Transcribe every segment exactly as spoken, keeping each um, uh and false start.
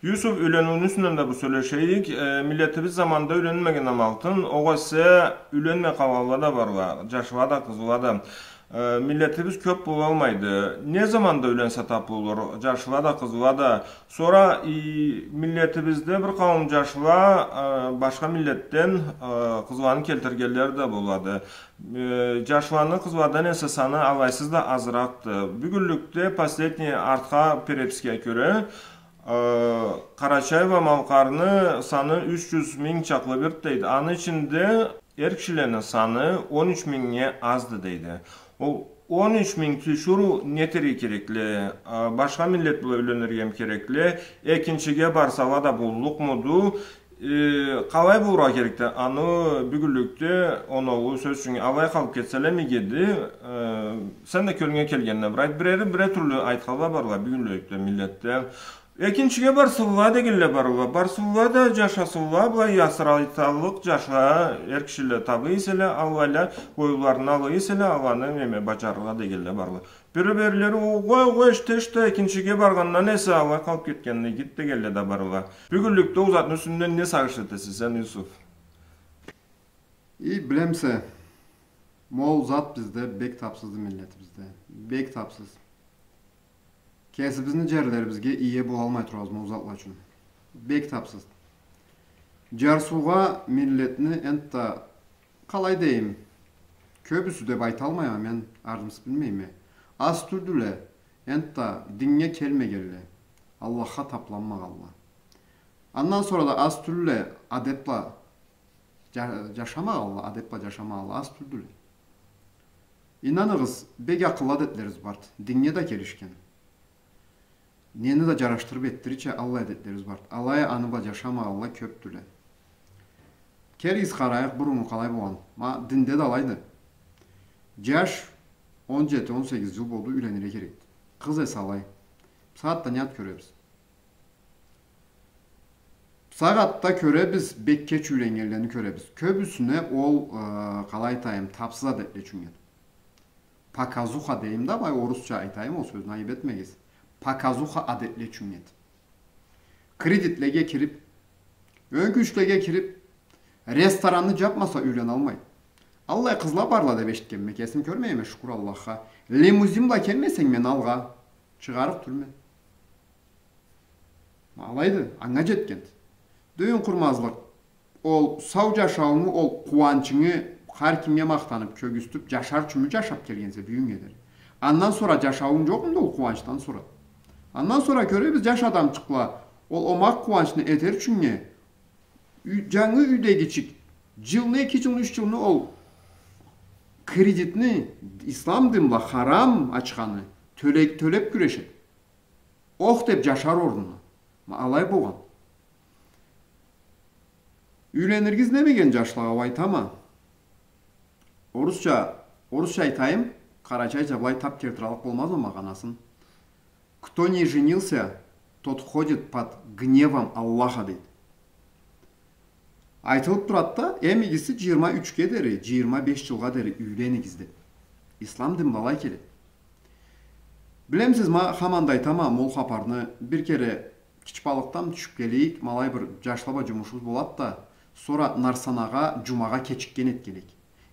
Юсуф, юйлениуню юсюнден да бир сёлешейик. Э, миллетибиз заманында юйленмеген амалтын, огъесе юйленмей къалгъанла да барла, джашла да, къызла да. Э, миллетибиз кёб болалмайды. Не заманда юйленсе тап болур, джашла да, къызла да. Сора, и, миллетибизде бир къауум джашла, э, башха миллетден, э, къызланы келтиргенле да болады. Э, джашланы къызладан эсе саны алайсыз да азыракъды. Бюгюнлюкде последний артха переписке кёре, э, Къарачай бла Малкъарны саны юч джюз минг чакълы бирди дейди. Аны ичинде эр кишилени саны он юч мингнге азды дейди. Ол он юч минг тиширыу не этерге керекли? Э, башха миллет бла юйлениргеми керекли? Экинчиге барсала да боллукъмуду? Э, къалай болургъа керекди? Аны бюгюнлюкде оноулу, сёз ючюн, алай къалыб кетселе иги эди. Э, сен да кёлюнге келгенин бир айт. Бирери бирер тюрлю айтханла барла бюгюнлюкде миллетде. Экинчиге барсынла дегенле барла. Барсынла да джашасынла, былай асырайталлыкъ джашла, эр кишиле табый эселе, аллайла, оюнларына алай эселе, аланы неме баджарыргъа дегенле барла. Бири-бирлери, огъай, огъай, эште, эште, экинчиге баргъандан эсе алай къалыб кетгенин игиди дегенле да барла. Бюгюнлюкде ол затны юсюнден не сагъыш этесе сен, Юсуф? И, билемисе, ма ол зат бизде бек тапсызды, миллетибизде. Бек тапсыз. Кесибизни джерлерибизге ие болалмай турабыз ма ол затла ючюн. Бек тапсыз. Джарсыугъа миллетни энтда, къалай дейим, кёбюсю деб айталмайма, мен артыкъ билмейме. Аз тюлдюле, энтда диннге келмегенле, Аллахха табланмагъанла. Андан сора да аз тюлдюле адет бла джа-, джашамагъанла, адет бла джашамагъанла аз тюлдюле. Ийнаныгъыз, бек акъыллы адетлерибиз барды, диннге да келишген. Нени да джарашдырыб этдирирча аллай адетлерибиз барды. Алай а аны бла джашамагъанла кёбдюле. Келигиз, къарайыкъ буруннгу къалай болгъан. Ма динде да алайды. Джаш он джети, он сегиз джыл болду, юйленирге керекди. Къыз эсе алай. Бусагъатда не зат кёребиз? Бусагъатда кёребиз, бек кеч юйленнгенлени кёребиз. Кёбюсюне ол, э, къалай айтайым, тапсыз адетле ючюн эди. Показуха дейим да, былай орусча айтайым ол сёзню, айыб этмегиз. Показуха адетле ючюн эди. Кредитлеге кириб, ёнкючлеге кириб, ресторанны джабмаса, юйленалмайды. Аллай къызла барла деб эшитгенме, кесим кёрмейме, шукур Аллахха. Лимузин бла келмесенг, мен алгъа чыгъарыкъ тюлме. Алайды, анга джетгенди. Дюйюн къурмазлыкъ. Ол сау джашауунгу, ол къууанчынгы хар кимге махтаныб, кёргюзтюб, джашар ючюнмю джашаб келгенсе бюгюннге дери? Андан сора джашауунг джокъмуду ол къууанчдан сора? Андан сора кёребиз, джаш адамчыкъла, ол омакъ къууанчны этер ючюннге, ю-, джангы юйдегичик, джылны, эки джылны, юч джылны ол кредитни, ислам дин бла харам ачханы, тёле-, тёлеб кюрешеди. Ох деб джашар орнуна. Ма алай болгъан. Юйленирге излемеген джашлагъа айтама. Орусча, орусча айтайым, къарачайча былай таб келтираллыкъ болмазма магъанасын. Кто не женился, тот ходит под гневом Аллаха, дейди. Айтылыб турады да, эм игиси джыйырма ючге дери, джыйырма беш джылгъа дери юйленигиз деб. Ислам дин былай келеди. Билемисиз, ма хаманда айтама ма ол хапарны, бир кере Кичи Балыкъдан тюшюб келейик, ма алай бир джашла бла джумушубуз болады да, сора Нарсанагъа джумагъа кечикген этгенек.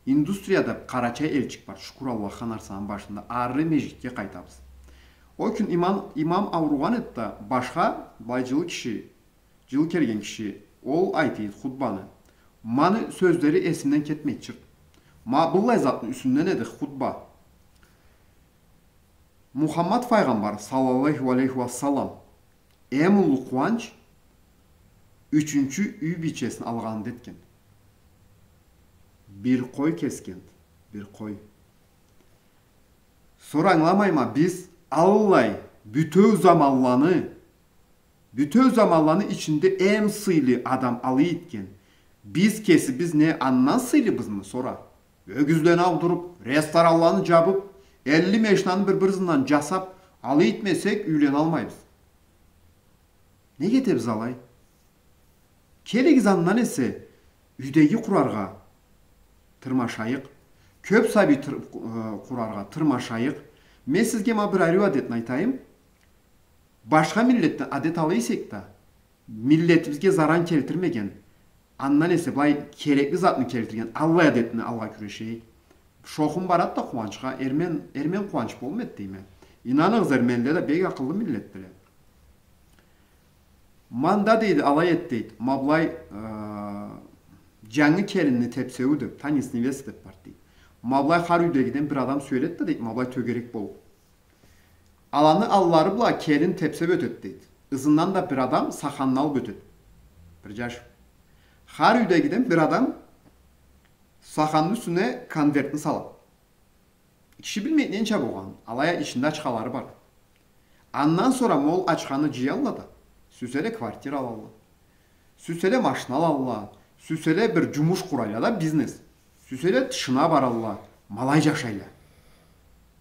Индустрияда Къарачай элчик бар, шукур Аллахха, Нарсананы башында, ары межгитге къайтабыз. Ол кюн имам, имам ауругъан эди да, башха, былай джылы киши, джылы келген киши, ол айтады хутбаны. Ма аны сёзлери эсимден кетмейди чырт. Ма быллай затны юсюнден эди хутба. Мухаммад файгъамбар, саллаллаху алейхи ва саллам, эм уллу къууанч ючюнчю юй бийчесин алгъанында этген. Бир къой кесгенди, бир къой. Сора ангыламайма, биз аллай бютеу заманланы, бютеу заманланы ичинде эм сыйлы адам алай этген. Биз кесибиз не андан сыйлыбызмы сора? Ёгюзлени аудуруб, ресторанланы джабыб, элли машинаны бир-бир ызындан джасаб, алай этмесек, юйленалмайбыз. Неге этебиз алай? Келигиз, андан эсе, юйдеги къураргъа тырмашайыкъ. Кёб сабий тыр-, э, къураргъа тырмашайыкъ. Мен сизге ма бир ариу адетни айтайым. Башха миллетден адет ала эсек да, миллетибизге заран келтирмеген, андан эсе былай керекли затны келтирген аллай адетни алгъа кюрешейик. Шохум барад да къууанчха, эрмен, эрмен къууанч болмайды дейме. Ийнаныгъыз, эрменле да бек акъыллы миллетдиле. Мында, дейди, алай эт, дейди. Ма былай, э, джангы келинни тепсеую деб, танец невесты деб барды, дейди. Ма былай хар юйдегиден бир адам сюелед да, дейди, ма былай тёгерек болуб. Аланы аллары бла келин тепсеб ётед, дейди. Ызындан да бир адам саханны алыб ётед. Бир джаш. Хар юйдегиден бир адам саханны юсюне конвертни салад. Киши билмейд ненча болгъанын, алай а ичинде ачхалары бар. Андан сора ма ол ачханы джыялла да, сюйселе квартира алалла. Сюйселе машина алалла, сюйселе бир джумуш къурайла да, бизнес. Сюйселе тышына баралла, ма алай джашайла.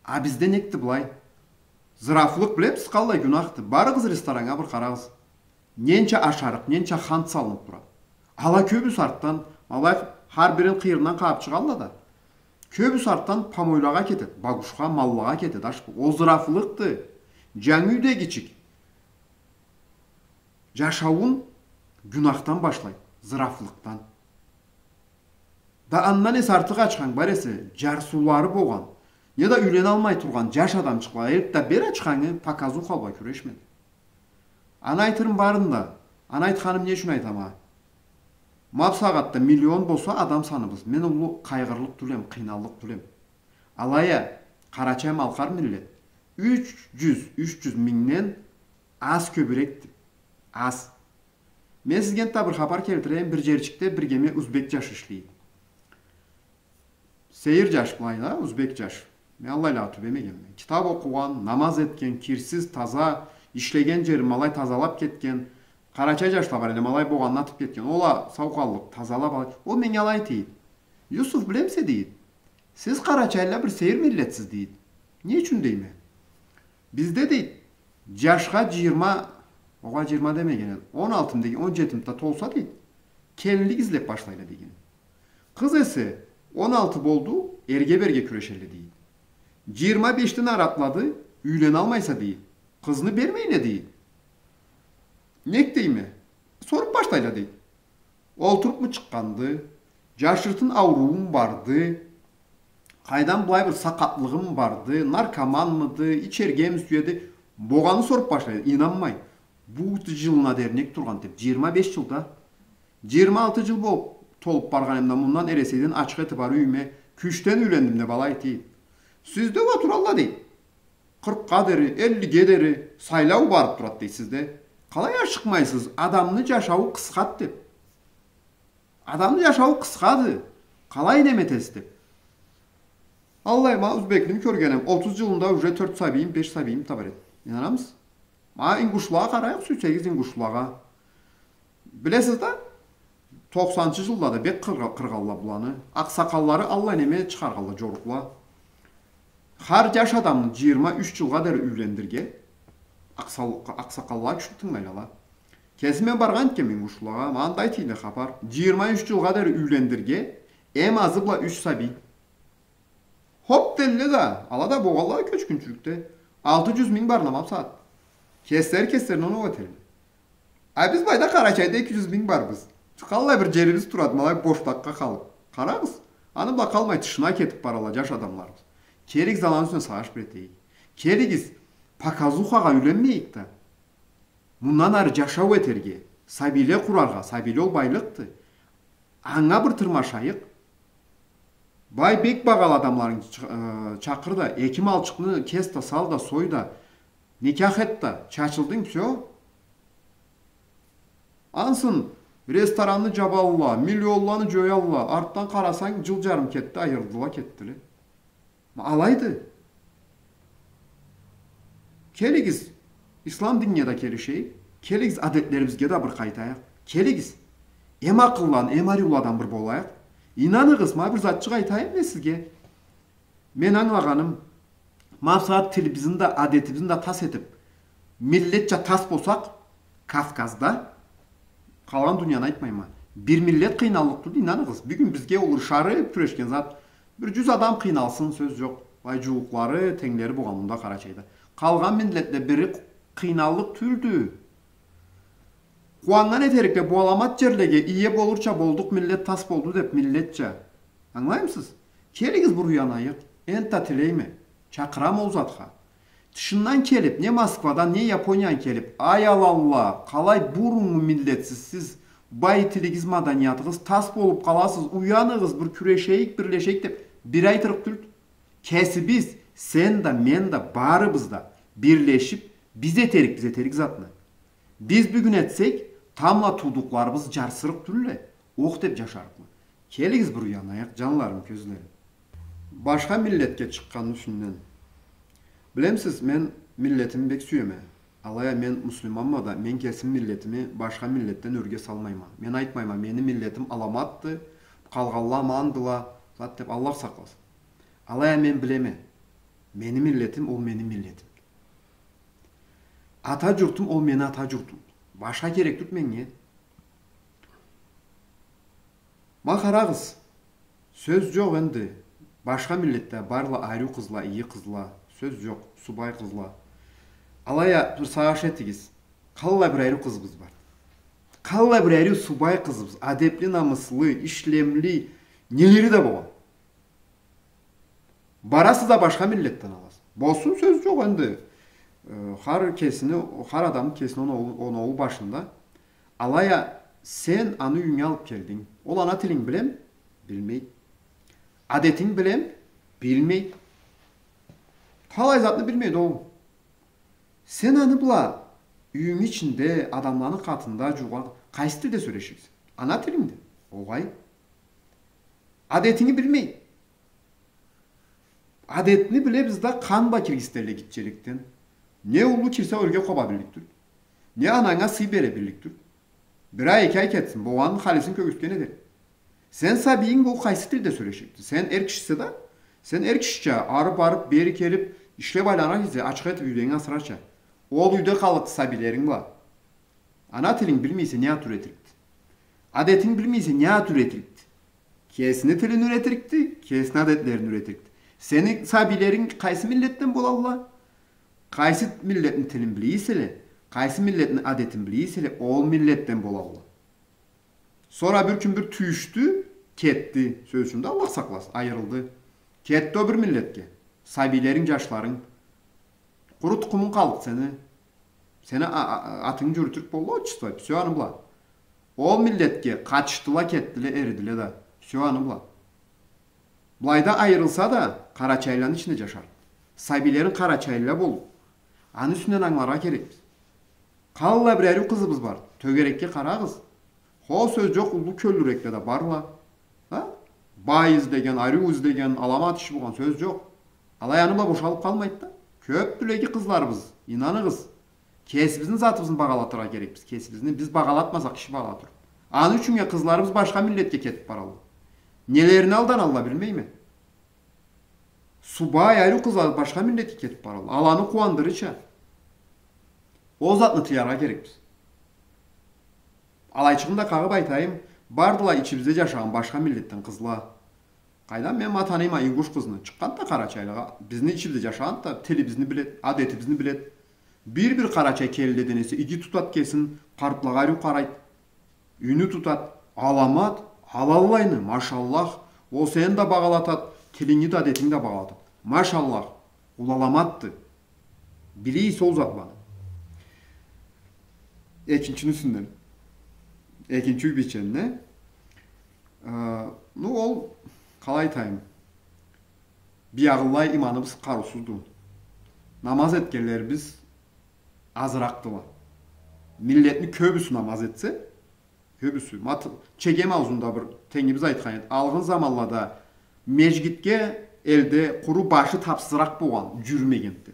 А бизде некди былай? Зырафлыкъ, билемисиз, къаллай гюнахды. Барыгъыз рестораннга, бир къарагъыз. Ненча ашарыкъ, ненча хант салыныб турады. Ала кёбюсю артдан, ма алай хар бирин къыйырындан къагъыб чыгъалла да, кёбюсю артдан помойлагъа кетед, багушха, маллагъа кетед, аш бу. Ол зырафлыкъды. Джангы юйдегичик джашауун гюнахдан башлайды, зырафлыкъдан. Да андан эсе артыкъ ачханг бар эсе, джарсыулары болгъан, неда юйленалмай тургъан джаш адамчыкъла, элт да бер ачхангы, показуха бла кюрешме. Аны айтырым барын да, аны айтханым не ючюн айтама? Ма бусагъатда миллион болса адам саныбыз, мен уллу къайгъырлыкъ тюлем, къыйналлыкъ тюлем. Алай а, къарачай-малкъар миллет юч джюз, юч джюз мингден аз кёбюрекди. Аз. Мен сизге энтда бир хапар келтирейим, бир джерчикде бир кеме узбек джаш ишлейди. Сейир джаш былай да, узбек джаш. Мен аллайлагъа тюбемегенме. Китаб окъугъан, намаз этген, кирсиз, таза, ишлеген джерин ма алай тазалаб кетген. Къарачай джашла бар эле, ма алай болгъанын атыб кетген. Ол а сау къаллыкъ, тазалаб алай. Ол меннге алай дейди. Юсуф, билемисе, дейди. Сиз, къарачайлыла, бир сейир миллетсиз, дейди. Не ючюн дейме? Бизде, дейди, джашха джыйырма, огъа джыйырма демеген эди, он алтымы деген, он джетими да толса, дейди, келинлик излеб башлайла деген. Къыз эсе, он алты болду, эрге берирге кюрешелле, дейди. Джыйырма бешден ары атлады, юйленалмайса, дейди, къызны бермейле, дейди. Нек дейме? Соруб башлайла, дейди. Олтурубму чыкъгъанды, джашыртын аурууму барды, къайдан былай бир сакъатлыгъымы барды, наркоманмыды, ичергеми сюеди, болгъанын соруб башлайды, ийнанмай. Бу джылына дери нек тургъан деб, джыйырма беш джылда. Джыйырма алты джыл болуб, толуб баргъанымда мындан Эресейден ачха этиб барыб юйюме, кючден юйлендим деб алай дейди. Сизде уа туралла, дейди. Къыркъгъа дери, эллиге дери сайлау барыб турады, дейди, сизде. Къалай ашыкъмайсыз, адамны джашауу къысхады деб. Адамны джашауу къысхады. Къалай неме этесиз деб. Аллай, ма узбекни кёргеним, отуз джылында уже тёрт сабийим, беш сабийим да бар эди. Ийнанамысыз? Ма ингушлагъа къарайыкъ, сюйсегиз, ингушлагъа. Билесиз да, тохсанынчы джыллада бек къыргъа-, къыргъалла буланы. Акъсакъаллары аллай неме чыгъаргъалла, джорукъла. Хар джаш адамны джыйырма юч джылгъа дери юйлендирге, акъсал-, акъсакъаллагъа кючлю тынгылайла ала. Кеси мен баргъан этгенме ингушлагъа, ма анда айтыйла хапар. Джыйырма юч джылгъа дери юйлендирге, эм азы бла юч сабий. Хоп, делле да, ала да болгъалла кёчгюнчюлюкде. Алты джюз минг барла ма бусагъат. Кеслери кеслерине оноу этелле. А биз былайда Къарачайда эки джюз минг барбыз. Къаллай бир джерибиз турады, ма алай бошлакъгъа къалыб. Къарагъыз, аны бла къалмай тышына кетиб баралла джаш адамларыбыз. Келигиз, аланы юсюне сагъыш бир этейик. Келигиз, показухагъа юйленмейик да. Мындан ары джашау этерге, сабийле къураргъа, сабийле ол байлыкъды. Анга бир тырмашайыкъ. Бай, бек багъалы адамларынгы чы-, э, чакъыр да, эки малчыкъны кес да, сал да, сой да, никях эт да, чачылдынг, всё. Ансы ресторанны джабалла, миллионланы джоялла, артдан къарасанг, джыл джарым кетди, айырылдыла, кетдиле. Алайды. Келигиз, ислам динге да келишейик. Келигиз, адетлерибизге да бир къайтайыкъ. Келигиз, эм акъылланы, эм ариуладан бир болайыкъ. Ийнаныгъыз, ма бир затчыкъ айтайым мен сизге. Мен ангылагъаным, ма бусагъат тилибизни да, адетибизни да тас этиб, миллетча тас болсакъ, Кавказда, къалгъан дунияны айтмайма, бир миллет къыйналлыкъ тюлдю, ийнаныгъыз. Бюгюн бизге ол ырышарыб кюрешген зат, бир джюз адам къыйналсын, сёз джокъ. Былай джууукълары, тенглери болгъан мында Къарачайда. Къалгъан миллетле бири къыйналлыкъ тюлдю. Къууаннган этерикле бу аламат джерлеге ие болурча болдукъ, миллет тас болду деб, миллетча. Ангылаймысыз? Келигиз, бир уянайыкъ. Энтда тилейме. Чакъырама ол затха. Тышындан келиб, не Москвадан, не Япониядан келиб, ай Аллах, къалай буруннгу миллетсиз сиз, бай тилигиз, маданиятыгъыз, тас болуб къаласыз, уяныгъыз, бир кюрешейик, бирлешейик деб, бир айтырыкъ тюлдю. Кесибиз, сен да, мен да, барыбыз да бирлешиб, биз этерик, биз этерик затны. Биз бюгюн этсек, тамбла туудукъларыбыз джарсырыкъ тюлле, ох деб джашарыкъла. Келигиз, бир уянайыкъ, джанларым, кёзлерим. Башха миллетге чыкъгъанны юсюнден. Билемисиз, мен миллетими бек сюеме. Алай а мен муслиманма да, мен кесим миллетими башха миллетден ёрге салмайма. Мен айтмайма, мени миллетим аламатды, къалгъанла амандыла, зат деб, Аллах сакъласын. Алай а мен билеме. Мени миллетим, ол мени миллетим. Ата джуртум, ол мени ата джуртум. Башха керек тюлдю меннге. Ма къарагъыз. Сёз джокъ энди. Башха миллетде барла ариу къызла, иги къызла. Сёз джокъ, субай къызла. Алай а бир сагъыш этигиз. Къаллай бир ариу къызыбыз бар. Къаллай бир ариу субай къызыбыз. Адебли, намыслы, ишлемли. Нелери да болгъан. Барасыз да башха миллетден аласыз. Болсун, сёз джокъ энди. Э, хар кесини, хар адамны кесини оноуу, оноуу башында. Алай а сен аны юйюнге алыб келдинг. Ол ана тилинг билеми? Билмейди. Адетинг билеми? Билмейди. Талай затны билмейди ол. Сен аны бла юйюнг ичинде, адамланы къатында, джуугъан, къайсы тилде сёлеширсе? Ана тилингде. Огъай. Адетинги билмейди. Адетни билебиз да, къан бла киргизтелле гитчеликден. Не уллу кирсе, ёрге къоба биллик тюлдю. Не ананга сый бере биллик тюлдю. Бир ай, эки ай кетсин, болгъанын халисин кёргюзтген эдиле. Сен сабийинг бла къайсы тилде сёлеширикди? Сен эр кишисе да, сен эр кишича, ары барыб, бери келиб, ишлеб айланырча, ачыкъ этиб юйлеринги асырырча. Ол юйде къаллыкъды сабийлеринг бла. Ана тилинг билмейсе, не зат юретирикди? Адетинг билмейсе, не зат юретирикди? Кесини тилин юретирикди, кесини адетлерин юретирикди. Сени сабийлеринг къайсы миллетден болалла? Къайсы миллетни тилин биле эселе, къайсы миллетни адетин биле эселе, ол миллетден болалла. Сора бир кюн бир тюйюшдю, кетди. Сёз ючюн да, Аллах сакъласын, айырылды. Кетди ол бир миллетге. Сабийлеринг, джашларынг. Къуру тукъумунг къаллыкъ сени. Сени а-, а-, атынгы джюрютюрюк болду отчество, всё аны бла. Ол миллетге къатышдыла, кетдиле, эридиле да. Всё аны бла. Былайда айырылса да, къарачайлыланы ичинде джашар. Сабийлеринг къарачайлыла болур. Аны юсюнден ангыларгъа керекбиз. Къаллай бир ариу къызыбыз бар. Тёгерекге къарагъыз. Хо, сёз джокъ, уллу кёллюрекле да барла. Ха? Бай излеген, ариу излеген, аламат иши болгъан, сёз джокъ. Алай аны бла бошалыб къалмайды да. Кёбдюле иги къызларыбыз, ийнаныгъыз. Кесибизни затыбызны багъалатыргъа керекбиз. Кесибизни биз багъалатмасакъ, киши багъалатыр. Аны ючюннге къызларыбыз башха миллетге кетиб баралла. Нелерине алданалла, билмейме. Субай, ариу къызла башха миллетге кетиб баралла. Аланы къууандырырча. Ол затны тыяргъа керекбиз. Алайчыгъын да къагъыб айтайым, бардыла ичибизде джашагъан башха миллетден къызла. Къайдан, мен ма таныйма ингуш къызны, чыкъгъанды да Къарачайлыгъа, бизни ичибизде джашагъанды да, тилибизни биледи, адетибизни биледи. Бир-бир къарачай келинледен эсе иги тутад кесин, къартлагъа ариу къарайды. Юйню тутад, аламат, алаллайны, машаллах. Ол сени да багъалатад, тилинги да, адетинги да багъалатад. Машаллах, ол аламатды. Билигиз ол затланы. Экинчини юсюнден. Экинчи юй бийчемни. Э, ну, ол, къалай айтайым, биягъылай иманыбыз къарыусузду. Намаз этгенлерибиз азыракъдыла. Миллетни кёбюсю намаз этсе, кёбюсю. Мат-, Чегем аузунда бир тенгибиз айтхан эди. Алгъын заманлада межгитге элде къуру башы тапсызыракъ болгъан, джюрюмегенди.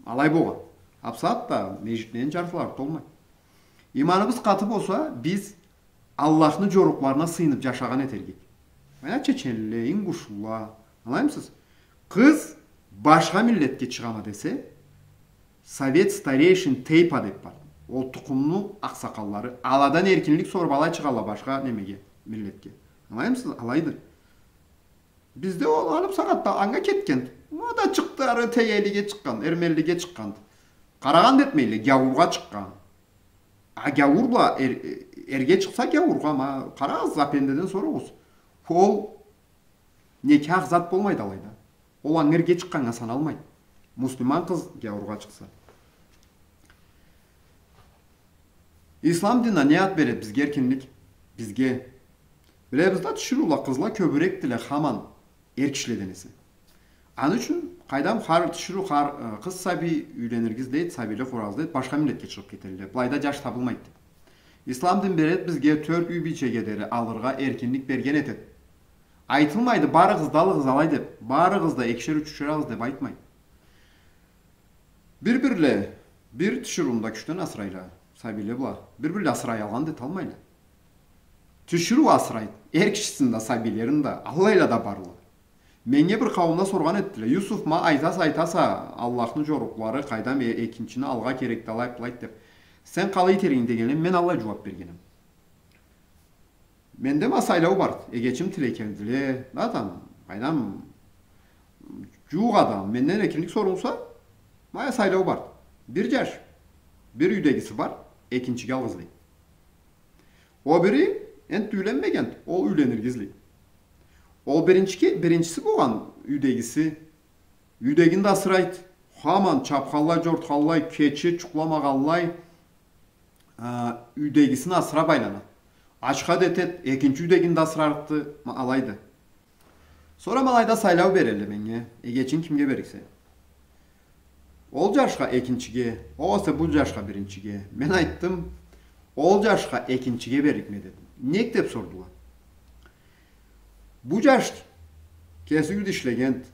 Алай болгъан. Бусагъатда межгитлени джартылары толмай. Иманыбыз къаты болса, биз Аллахны джорукъларына сыйыныб джашагъан этерик эдик. Мына чеченлиле, ингушлула, ангылаймысыз? Къыз башха миллетге чыгъама десе, совет старейшин тейпа деб бар. Ол тукъумну акъсакъаллары. Аладан эркинлик соруб алай чыгъалла башха немеге, миллетге. Ангылаймысыз? Алайды. Бизде ол алыб сагъатда анга кетгенди. Ол да чыкъды, ары тегелиге чыкъгъан, эрмелилиге чыкъгъанды. Къарагъан да этмейле, гяуургъа чыкъгъан. А гяуур бла эр-, эрге чыкъса гяуургъа, ма, къарагъыз, апендеден соругъуз. Ол некях зат болмайды алайда. Ол анга эрге чыкъгъаннга саналмайды. Муслиман къыз гяуургъа чыкъса. Ислам дин а не ат береди бизге эркинлик? Бизге. Билебиз да, тиширыула, къызла кёбюрекдиле хаман эр кишиледен эсе. Аны ючюн, къайдам, хар тиширыу, хар, э, къыз сабий юйленирге излейди, сабийле къураргъа излейди, башха миллетге чыгъыб кетелле. Былайда джаш табылмайды деб. Ислам дин береди бизге тёрт юй бийчеге дери алыргъа эркинлик берген этеди. Айтылмайды, барыгъыз да алыгъыз алай деб, барыгъыз да экишер, ючюшер алыгъыз деб айтмайды. Бир-бирле, бир тиширыуну да кючден асырайла, сабийле бла. Бир-бирле асырай алгъан да эталмайла. Тиширыу асырайды, эр кишисин да, сабийлерин да, аллайла да барла. Меннге бир къауумда соргъан этдиле: «Юсуф, ма айтаса, айтаса, Аллахны джорукълары, къайдам, э-, экинчини алыргъа керекди, алай, былай», — деб. «Сен къалай этерикди?» — дегенле, мен аллай джууаб бергенем. Менде ма сайлау барды. Эгечим тилей келдиле, да, там, къайдам, джууукъ адам, менден эркинлик сорулса, ма сайлау барды. Бир джаш, бир юйдегиси бар, экинчиге алгъызлай. Ол бири энтда юйленмегенди, ол юйленирге излей. Ол биринчиге, биринчиси болгъан юйдегиси, юйдегин да асырайды. Хаман чабханлай, джортханлай, кече джукъламагъанлай, а, юйдегисин асыраб айланады. Ачха да этеди, экинчи юйдегин да асырарыкъды, ма алайды. Сора ма алайда сайлау берелле меннге, эгечинг кимге беририксе? Ол джашха, экинчиге, огъесе бу джашха, биринчиге. Мен айтдым, ол джашха, экинчиге берликме дедим. Нек деб сордула. Бу джаш кеси юйде ишлегенди.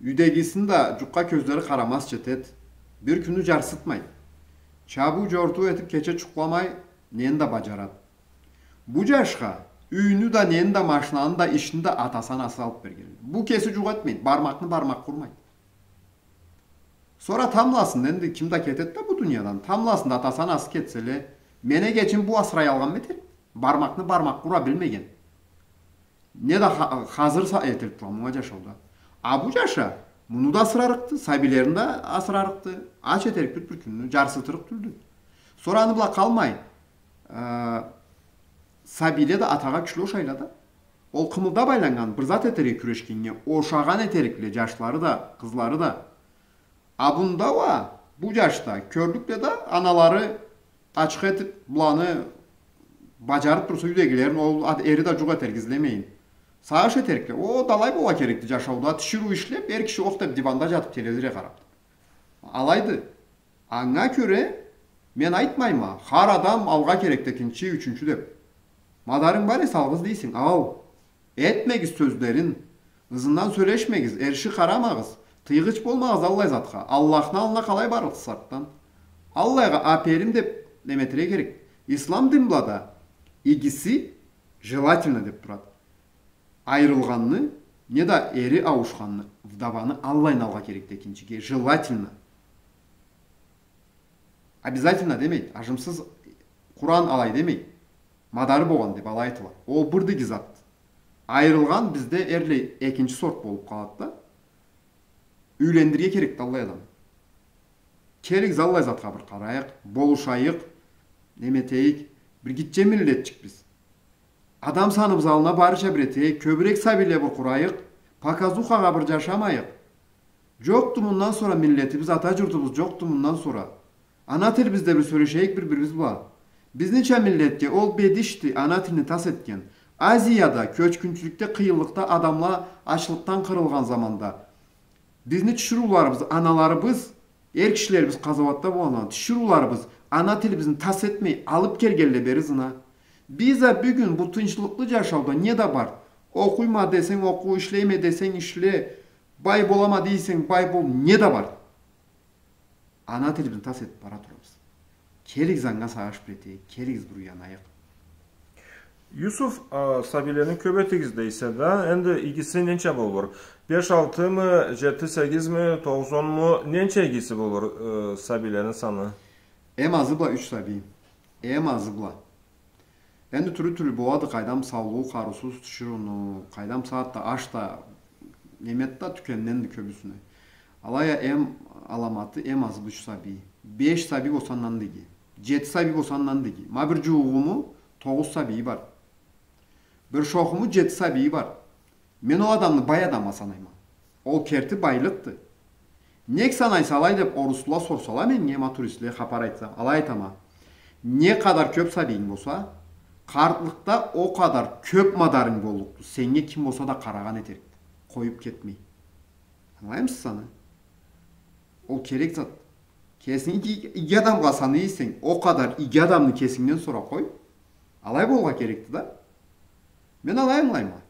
Юйдегисин да джукъгъа кёзлери къарамазча этеди. Бир кюнню джарсытмайды. Чабыу-джортуу этиб, кече джукъламай, нени да баджарады. Бу джашха юйню да, нени да, машинаны да, ишни да атасы, анасы алыб берген. Бу кеси джукъ этмейди, бармакъны бармакъгъа урмайды. Сора тамбласын, энди ким да кетеди да бу дуниядан. Тамбласын да атасы, анасы кетселе, мени эгечим бу асырай алгъанмы этерикди? Бармакъны бармакъгъа ура билмеген. Не да ха-, хазыр са-, этилиб тургъан мынга джашауда. А бу джаша муну да асырарыкъды, сабийлерин да асырарыкъды. Ач этерик тюлдю бир кюнню, джарсытырыкъ тюлдю. Сора аны бла къалмай, э, сабийле да атагъа кючлю ошайла да. Ол къымылдаб айланнган, бир зат этерге кюрешгеннге ошагъан этерикле джашлары да, къызлары да. А бунда уа, бу джашда кёрлюкле да, аналары ачха этиб, быланы баджарыб турса юйдегилерин, ол ад-, эри да джукъ этерге излемейин. Сагъыш этерикле. Ол да алай бола керекди джашауда, тиширыу ишлеб, эр киши ох деб диванда джатыб, телевизоргъа къараб. Алайды. Анга кёре, мен айтмайма, хар адам алыргъа керекди экинчи, ючюнчю деб. Мадарынг бар эсе, алгъыз дейсенг, ал. Этмегиз сёзлерин, ызындан сёлешмегиз, эрши къарамагъыз, тыйгъыч болмагъыз аллай затха. Аллахны аллына къалай барырсыз артдан? Аллайгъа аперим деб неме этерге керек. Ислам дин бла да игиси желательно деб турады. Айырылгъанны, не да эри ауушханны, вдованы аллайын алыргъа керекди экинчиге, желательно. Обязательно демейди. Ажымсыз Къуран алай демейди. Мадары болгъан деб алай айтыла. Ол бирдеги зат. Айырылгъан бизде эрлай экинчи сорт болуб къалады да. Юйлендирирге керекди аллай адамны. Келигиз, аллай затха бир къарайыкъ, болушайыкъ, неме этейик, бир гитче миллетчикбиз. Адам саныбыз аллына барырча бир этейик, кёбюрек сабийле бир къурайыкъ, показухагъа бир джашамайыкъ. Джокъду мындан сора миллетибиз, ата джуртубуз джокъду мындан сора. Ана тилибизде бир сёлешейик бир-бирибиз бла. Бизнича миллетге ол бедишди, ана тилни тас этген. Азияда, кёчгюнчюлюкде, къыйынлыкъда адамла ачлыкъдан къырылгъан заманда, бизни тиширыуларыбыз, аналарыбыз, эр кишилерибиз къазауатда болгъанда, тиширыуларыбыз ана тилибизни тас этмей, алыб келгенле бери ызына. Биз а бюгюн бу тынчлыкълы джашауда не да бар. Окъуйма десенг окъу, ишлейме десенг ишле, бай болама дейсенг бай бол, не да бар. Ана тилибизни тас этиб бара турабыз. Келигиз, анга сагъыш бир этейик, келигиз, бир уянайыкъ. Юсуф, а, сабийлени кёб этигиз дейсе да, энди игиси ненча болур? Беш-алтымы, джети-сегизми, тогъузонму, ненча игиси болур, э, сабийлени саны? Эм азы бла юч сабий. Эм азы бла. Энди тюрлю-тюрлю болады, къайдам, саулугъу къарыусуз тиширыуну, къайдам, сагъатда аш да, неме да тюкенденди кёбюсюне. Алай а эм аламаты, эм азы бла юч сабий. Беш сабий болса андан да иги. Джети сабий болса, андан да иги. Ма бир джууугъуму тогъуз сабийи бар. Бир шохуму джети сабийи бар. Мен ол адамны бай адамгъа санайма. Ол керти байлыкъды. Нек санайса алай деб орусла сорсала меннге, ма туристле хапар айтса, алай айтама. Не къадар кёб сабийинг болса, къартлыкъда о къадар кёб мадарынг боллукъду. Сеннге ким болса да къарагъан этерикди. Къоюб кетмей. Ангылаймысыз аны? Ол керек зат. Кесинги иги, иги адамгъа санай эсенг, о къадар иги адамны кесингден сора къой. Алай болургъа керекди да. Мен алай ангылайма.